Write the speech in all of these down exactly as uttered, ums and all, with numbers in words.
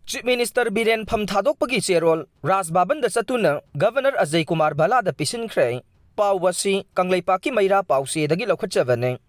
Chief Minister Biren ꯐꯝ ꯊꯥꯗꯣꯛꯄꯒꯤ ꯆꯦꯔꯣꯜ ꯔꯥꯖ ꯚꯕꯟꯗ ꯆꯠꯇꯨꯅ Governor ꯑꯖꯌ ꯀꯨꯃꯥꯔ ꯚꯜꯂꯥꯗ ꯄꯤꯁꯤꯟꯈ꯭ꯔꯦ꯫ ꯄꯥꯎ ꯑꯁꯤ ꯀꯪꯂꯩꯄꯥꯛꯀꯤ ꯃꯩꯔꯥ ꯄꯥꯎꯆꯦꯗꯒꯤ ꯂꯧꯈꯠꯆꯕꯅꯤ꯫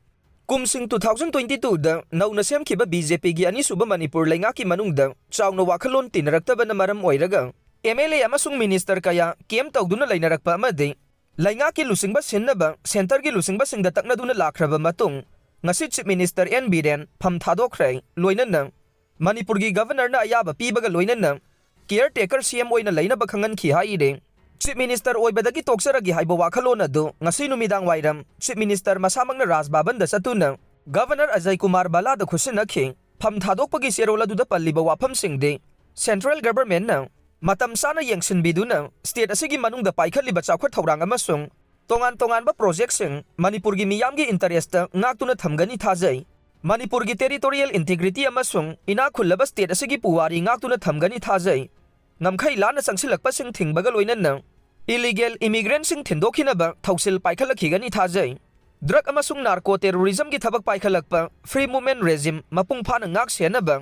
ꯀꯨꯝꯁꯤꯡ two thousand twenty twoꯗ ꯅꯧꯅ ꯁꯦꯝꯈꯤꯕ BJPꯒꯤ ꯑꯅꯤꯁꯨꯕ ꯃꯅꯤꯄꯨꯔ ꯂꯩꯉꯥꯛꯀꯤ ꯃꯅꯨꯡꯗ ꯆꯥꯎꯅ ꯋꯥꯈꯜꯂꯣꯟ ꯇꯤꯟꯅꯔꯛꯇꯕꯅ ꯃꯔꯝ ꯑꯣꯏꯔꯒ MLA ꯑꯃꯁꯨꯡ minister ꯀꯌꯥ camp ꯇꯧꯗꯨꯅ ꯂꯩꯅꯔꯛꯄ ꯑꯃꯗꯤ ꯂꯩꯉꯥꯛꯀꯤ ꯂꯨꯆꯤꯡꯕ ꯁꯤꯟꯅꯕ centreꯒꯤ ꯂꯨꯆꯤꯡꯕꯁꯤꯡꯗ ꯇꯛꯅꯗꯨꯅ ꯂꯥꯛꯈ꯭ꯔꯕ ꯃꯇꯨꯡ, ꯉꯁꯤ Chief Minister ꯑꯦꯟ ꯕꯤꯔꯦꯟ ꯐꯝ ꯊꯥꯗꯣꯛꯈ꯭ꯔꯦ꯫ ꯂꯣꯏꯅꯅ ꯃꯅꯤꯄꯨꯔꯒꯤ Governorꯅ ꯑꯌꯥꯕ ꯄꯤꯕꯒ ꯂꯣꯏꯅꯅ caretaker CM ꯑꯣꯏꯅ ꯂꯩꯅꯕ ꯈꯪꯍꯟꯈꯤ ꯍꯥꯏꯔꯦ꯫ Chief Minister ꯑꯣꯏꯕꯗꯒꯤ ꯇꯣꯛꯆꯔꯒꯦ ꯍꯥꯏꯕ ꯋꯥꯈꯜꯂꯣꯟ ꯑꯗꯨ ꯉꯁꯤ ꯅꯨꯃꯤꯗꯥꯡ ꯋꯥꯏꯔꯝ Chief Minister ꯃꯁꯥꯃꯛꯅ ꯔꯥꯖ ꯚꯕꯟꯗ ꯆꯠꯇꯨꯅ Governor ꯑꯖꯌ ꯀꯨꯃꯥꯔ ꯚꯜꯂꯥꯗ ꯈꯨꯠꯁꯤꯟꯅꯈꯤ꯫ ꯐꯝ ꯊꯥꯗꯣꯛꯄꯒꯤ ꯆꯦꯔꯣꯜ ꯑꯗꯨꯗ ꯄꯜꯂꯤꯕ ꯋꯥꯐꯝꯁꯤꯡꯗꯤ central governmentꯅ ꯃꯇꯝ ꯆꯥꯅ ꯌꯦꯡꯁꯤꯟꯕꯤꯗꯨꯅ state ꯑꯁꯤꯒꯤ ꯃꯅꯨꯡꯗ ꯄꯥꯏꯈꯠꯂꯤꯕ ꯆꯥꯎꯈꯠ ꯊꯧꯔꯥꯡ ꯑꯃꯁꯨꯡ ꯇꯣꯉꯥꯟ ꯇꯣꯉꯥꯟꯕ projectꯁꯤꯡ ꯃꯅꯤꯄꯨꯔꯒꯤ ꯃꯤꯌꯥꯝꯒꯤ interestꯇ ꯉꯥꯛꯇꯨꯅ ꯊꯝꯒꯅꯤ ꯊꯥꯖꯩ꯫ ꯃꯅꯤꯄꯨꯔꯒꯤ territorial integrity ꯑꯃꯁꯨꯡ ꯏꯅꯥꯛ ꯈꯨꯜꯂꯕ state ꯑꯁꯤꯒꯤ ꯄꯨꯋꯥꯔꯤ ꯉꯥꯛꯇꯨꯅ ꯊꯝꯒꯅꯤ ꯊꯥꯖꯩ꯫ ꯉꯝꯈꯩ ꯂꯥꯟꯅ ꯆꯪꯁꯤꯜꯂꯛꯄꯁꯤꯡ ꯊꯤꯡꯕꯒ ꯂꯣꯏꯅꯅ illegal immigrantꯁꯤꯡ ꯊꯤꯟꯗꯣꯛꯈꯤꯅꯕ ꯊꯧꯁꯤꯜ ꯄꯥꯏꯈꯠꯂꯛꯈꯤꯒꯅꯤ ꯊꯥꯖꯩ꯫ Drug ꯑꯃꯁꯨꯡ narco terrorismꯒꯤ ꯊꯕꯛ ꯄꯥꯏꯈꯠꯂꯛꯄ free movement regime ꯃꯄꯨꯡ ꯐꯥꯅ ꯉꯥꯛ ꯁꯦꯟꯅꯕ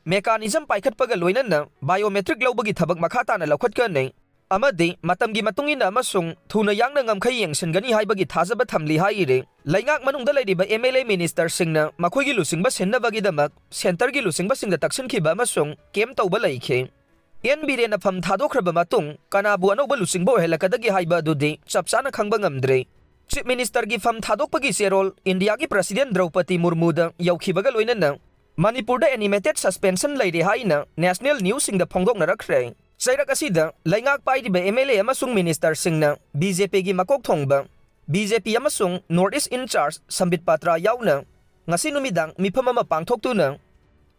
mechanism ꯄꯥꯏꯈꯠꯄꯒ ꯂꯣꯏꯅꯅ biometric ꯂꯧꯕꯒꯤ ꯊꯕꯛ ꯃꯈꯥ ꯇꯥꯅ ꯂꯧꯈꯠꯀꯅꯤ꯫ ꯑꯃꯗꯤ ꯃꯇꯝꯒꯤ ꯃꯇꯨꯡ ꯏꯟꯅ ꯑꯃꯁꯨꯡ ꯊꯨꯅ ꯌꯥꯡꯅ ꯉꯝꯈꯩ ꯌꯦꯡꯁꯤꯟꯒꯅꯤ ꯍꯥꯏꯕꯒꯤ ꯊꯥꯖꯕ ꯊꯝꯂꯤ ꯍꯥꯏꯔꯤ꯫ ꯂꯩꯉꯥꯛ ꯃꯅꯨꯡꯗ ꯂꯩꯔꯤꯕ MLA ministerꯁꯤꯡꯅ ꯃꯈꯣꯏꯒꯤ ꯂꯨꯆꯤꯡꯕ ꯁꯤꯟꯅꯕꯒꯤꯗꯃꯛ centreꯒꯤ ꯂꯨꯆꯤꯡꯕꯁꯤꯡꯗ ꯇꯛꯁꯤꯟꯈꯤꯕ ꯑꯃꯁꯨꯡ camp ꯇꯧꯕ ꯂꯩꯈꯤ꯫ ꯑꯦꯟ ꯕꯤꯔꯦꯟꯅ ꯐꯝ ꯊꯥꯗꯣꯛꯈ꯭ꯔꯕ ꯃꯇꯨꯡ ꯀꯅꯥꯕꯨ ꯑꯅꯧꯕ ꯂꯨꯆꯤꯡꯕ ꯑꯣꯏꯍꯜꯂꯛꯀꯗꯒꯦ ꯍꯥꯏꯕ ꯑꯗꯨꯗꯤ ꯆꯞ ꯆꯥꯅ ꯈꯪꯕ ꯉꯝꯗ꯭ꯔꯤ꯫ Chief Ministerꯒꯤ ꯐꯝ ꯊꯥꯗꯣꯛꯄꯒꯤ ꯆꯦꯔꯣꯜ ꯏꯟꯗꯤꯌꯥꯒꯤ President ꯗ꯭ꯔꯧꯄꯗꯤ ꯃꯨꯔꯃꯨꯗ ꯌꯧꯈꯤꯕꯒ ꯂꯣꯏꯅꯅ ꯃꯅꯤꯄꯨꯔꯗ animated suspension ꯂꯩꯔꯦ ꯍꯥꯏꯅ national newsꯁꯤꯡꯗ ꯐꯣꯡꯗꯣꯛꯅꯔꯛꯈ꯭ꯔꯦ꯫ ꯆꯩꯔꯛ ꯑꯁꯤꯗ ꯂꯩꯉꯥꯛ ꯄꯥꯏꯔꯤꯕ MLA ꯑꯃꯁꯨꯡ ministerꯁꯤꯡꯅ BJPꯒꯤ ꯃꯀꯣꯛ ꯊꯣꯡꯕ, BJP ꯑꯃꯁꯨꯡ North East in charge ꯁꯝꯕꯤꯠ ꯄꯥꯇ꯭ꯔꯥ ꯌꯥꯎꯅ ꯉꯁꯤ ꯅꯨꯃꯤꯗꯥꯡ ꯃꯤꯐꯝ ꯑꯃ ꯄꯥꯡꯊꯣꯛꯇꯨꯅ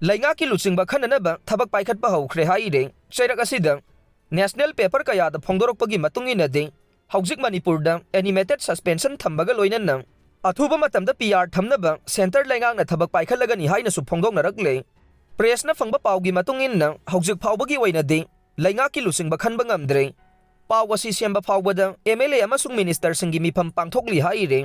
ꯂꯩꯉꯥꯛꯀꯤ ꯂꯨꯆꯤꯡꯕ ꯈꯟꯅꯅꯕ ꯊꯕꯛ ꯄꯥꯏꯈꯠꯄ ꯍꯧꯈ꯭ꯔꯦ ꯍꯥꯏꯔꯦ꯫ ꯆꯩꯔꯛ ꯑꯁꯤꯗ national paper ꯀꯌꯥꯗ ꯐꯣꯡꯗꯣꯔꯛꯄꯒꯤ ꯃꯇꯨꯡ ꯏꯟꯅꯗꯤ, ꯍꯧꯖꯤꯛ ꯃꯅꯤꯄꯨꯔꯗ animated suspension ꯊꯝꯕꯒ ꯂꯣꯏꯅꯅ ꯑꯊꯨꯕ ꯃꯇꯝꯗ PR ꯊꯝꯅꯕ centre ꯂꯩꯉꯥꯛꯅ ꯊꯕꯛ ꯄꯥꯏꯈꯠꯂꯒꯅꯤ ꯍꯥꯏꯅꯁꯨ ꯐꯣꯡꯗꯣꯛꯅꯔꯛꯂꯦ꯫ Pressꯅ ꯐꯪꯕ ꯄꯥꯎꯒꯤ ꯃꯇꯨꯡ ꯏꯟꯅ, ꯍꯧꯖꯤꯛ ꯐꯥꯎꯕꯒꯤ ꯑꯣꯏꯅꯗꯤ ꯂꯩꯉꯥꯛꯀꯤ ꯂꯨꯆꯤꯡꯕ ꯈꯟꯕ ꯉꯝꯗ꯭ꯔꯤ꯫ ꯄꯥꯎ ꯑꯁꯤ ꯁꯦꯝꯕ ꯐꯥꯎꯕꯗ MLA ꯑꯃꯁꯨꯡ ministerꯁꯤꯡꯒꯤ ꯃꯤꯐꯝ ꯄꯥꯡꯊꯣꯛꯂꯤ ꯍꯥꯏꯔꯤ꯫